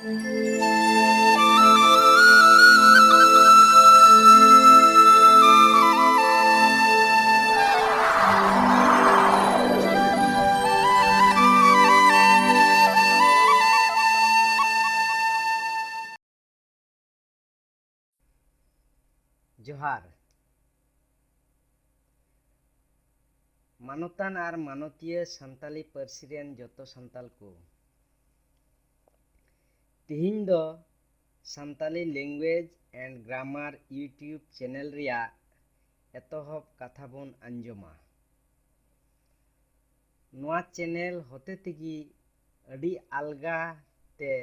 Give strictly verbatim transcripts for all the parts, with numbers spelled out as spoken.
ᱡᱚᱦᱟᱨ᱾ ᱢᱟᱱᱚᱛᱟᱱ ᱟᱨ ᱢᱟᱱᱚᱛᱤᱭᱟᱹ ᱥᱟᱱᱛᱟᱞᱤ ᱯᱟᱹᱨᱥᱤ ᱨᱮᱱ ᱡᱚᱛᱚ ᱥᱟᱱᱛᱟᱞ ᱠᱚ, ᱛᱤᱦᱤᱧ ᱫᱚ Santali Language and Grammar YouTube channel ᱨᱮᱭᱟᱜ ᱮᱛᱚᱦᱚᱵ ᱠᱟᱛᱷᱟ ᱵᱚᱱ ᱟᱸᱡᱚᱢᱟ᱾ ᱱᱚᱣᱟ channel ᱦᱚᱛᱮ ᱛᱮᱜᱮ ᱟᱹᱰᱤ ᱟᱞᱜᱟ ᱛᱮ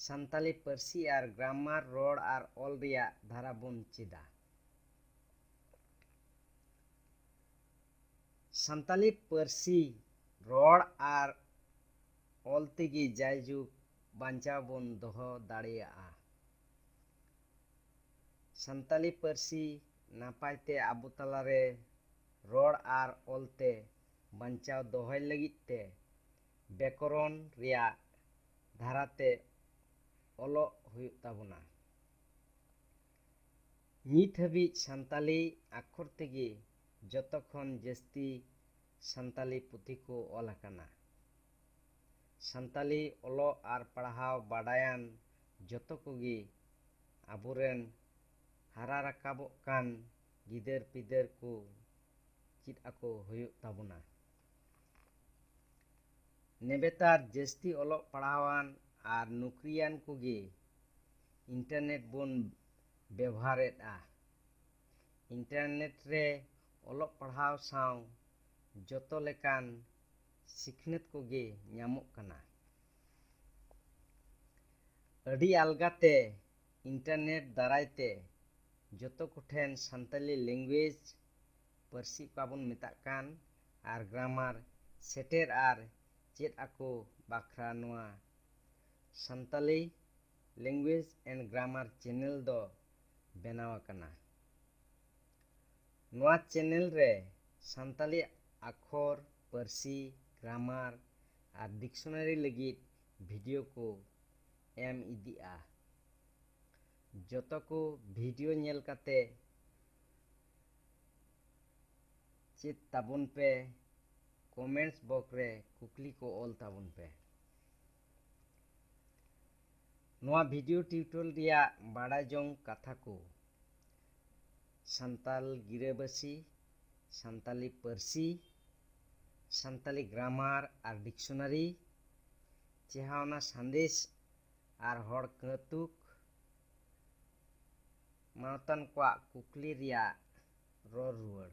ᱥᱟᱱᱛᱟᱞᱤ ᱯᱟᱹᱨᱥᱤ ᱟᱨ grammar, ᱨᱚᱲ ᱟᱨ ᱚᱞ ᱨᱮᱭᱟᱜ ᱫᱷᱟᱨᱟ ᱵᱚᱱ ᱪᱮᱫᱟ᱾ ᱥᱟᱱᱛᱟᱞᱤ ᱯᱟᱹᱨᱥᱤ ᱨᱚᱲ ᱟᱨ ᱚᱞ ᱛᱮᱜᱮ ᱡᱟᱭᱡᱩᱜᱽ ᱵᱟᱧᱪᱟᱣ ᱵᱚᱱ ᱫᱚᱦᱚ ᱫᱟᱲᱮᱭᱟᱜᱼᱟ᱾ ᱥᱟᱱᱛᱟᱞᱤ ᱯᱟᱹᱨᱥᱤ ᱱᱟᱯᱟᱭ ᱛᱮ ᱟᱵᱚ ᱛᱟᱞᱟᱨᱮ ᱨᱚᱲ ᱟᱨ ᱚᱞ ᱛᱮ ᱵᱟᱧᱪᱟᱣ ᱫᱚᱦᱚᱭ ᱞᱟᱹᱜᱤᱫ ᱛᱮ ᱵᱮᱠᱚᱨᱚᱱ ᱨᱮᱭᱟᱜ ᱫᱷᱟᱨᱟ ᱛᱮ ᱚᱞᱚᱜ ᱦᱩᱭᱩᱜ ᱛᱟᱵᱚᱱᱟ᱾ ᱱᱤᱛ ᱦᱟᱹᱵᱤᱡ ᱥᱟᱱᱛᱟᱞᱤ ᱟᱠᱷᱚᱨ ᱛᱮᱜᱮ ᱡᱚᱛᱚ ᱠᱷᱚᱱ ᱡᱟᱹᱥᱛᱤ ᱥᱟᱱᱛᱟᱞᱤ ᱯᱩᱛᱷᱤ ᱠᱚ ᱚᱞ ᱟᱠᱟᱱᱟ᱾ ᱥᱟᱱᱛᱟᱞᱤ ᱚᱞᱚᱜ ᱟᱨ ᱯᱟᱲᱦᱟᱣ ᱵᱟᱰᱟᱭᱟᱱ ᱡᱚᱛᱚ ᱠᱚᱜᱮ ᱟᱵᱚᱨᱮᱱ ᱦᱟᱨᱟ ᱨᱟᱠᱟᱵᱚᱜ ᱠᱟᱱ ᱜᱤᱫᱟᱹᱨ ᱯᱤᱫᱟᱹᱨ ᱠᱚ ᱪᱮᱫ ᱟᱠᱚ ᱦᱩᱭᱩᱜ ᱛᱟᱵᱚᱱᱟ᱾ ᱱᱮᱵᱮᱛᱟᱨ ᱡᱟᱹᱥᱛᱤ ᱚᱞᱚᱜ ᱯᱟᱲᱦᱟᱣᱟᱱ ᱟᱨ ᱱᱚᱠᱨᱤᱭᱟᱱ ᱠᱚᱜᱮ internet ᱵᱚᱱ ᱵᱮᱵᱚᱦᱟᱨᱮᱫᱼᱟ᱾ Internet ᱨᱮ ᱚᱞᱚᱜ ᱯᱟᱲᱦᱟᱣ ᱥᱟᱶ ᱡᱚᱛᱚ ᱞᱮᱠᱟᱱ ᱥᱤᱠᱷᱱᱟᱹᱛ ᱠᱚᱜᱮ ᱧᱟᱢᱚᱜ ᱠᱟᱱᱟ᱾ ᱟᱹᱰᱤ ᱟᱞᱜᱟᱛᱮ internet ᱫᱟᱨᱟᱭ ᱛᱮ ᱡᱚᱛᱚ ᱠᱚᱴᱷᱮᱱ ᱥᱟᱱᱛᱟᱞᱤ language, ᱯᱟᱹᱨᱥᱤ ᱚᱠᱟ ᱵᱚᱱ ᱢᱮᱛᱟᱜ ᱠᱟᱱ, ᱟᱨ grammar ᱥᱮᱴᱮᱨ ᱟᱨ ᱪᱮᱫ ᱟᱠᱚ ᱵᱟᱠᱷᱨᱟ ᱱᱚᱣᱟ Santali Language and Grammar channel ᱫᱚ ᱵᱮᱱᱟᱣ ᱟᱠᱟᱱᱟ᱾ ᱱᱚᱣᱟ channel ᱨᱮ ᱥᱟᱱᱛᱟᱞᱤ ᱟᱠᱷᱚᱨ, ᱯᱟᱹᱨᱥᱤ, grammar ᱟᱨ dictionary ᱞᱟᱹᱜᱤᱫ video ᱠᱚ ᱮᱢ ᱤᱫᱤᱜᱼᱟ᱾ ᱡᱚᱛᱚ ᱠᱚ ᱵᱷᱤᱰᱤᱭᱳ ᱧᱮᱞ ᱠᱟᱛᱮ ᱪᱮᱫ ᱛᱟᱵᱚᱱ ᱯᱮ, ᱠᱚᱢᱮᱱᱴᱥ ᱵᱚᱠᱥ ᱨᱮ ᱠᱩᱠᱞᱤ ᱠᱚ ᱚᱞ ᱛᱟᱵᱚᱱ ᱯᱮ᱾ ᱱᱚᱣᱟ ᱵᱷᱤᱰᱤᱭᱳ ᱴᱤᱭᱩᱴᱳᱨᱤᱭᱟᱞ ᱨᱮᱭᱟᱜ ᱵᱟᱲᱟᱭ ᱡᱚᱝ ᱠᱟᱛᱷᱟ ᱠᱚ: ᱥᱟᱱᱛᱟᱞ ᱜᱤᱨᱟᱹᱵᱟᱹᱥᱤ, ᱥᱟᱱᱛᱟᱞᱤ ᱯᱟᱹᱨᱥᱤ, ᱥᱟᱱᱛᱟᱞᱤ ᱜᱨᱟᱢᱟᱨ ᱟᱨ ᱰᱤᱠᱥᱚᱱᱟᱨᱤ, ᱪᱮᱦᱟᱣᱱᱟ ᱥᱟᱸᱫᱮᱥ ᱟᱨ ᱦᱚᱲ ᱠᱟᱹᱛᱩᱠ, ᱢᱟᱱᱚᱛᱟᱱ ᱠᱚᱣᱟᱜ ᱠᱩᱠᱞᱤ ᱨᱮᱭᱟᱜ ᱨᱚᱲ ᱨᱩᱣᱟᱹᱲ᱾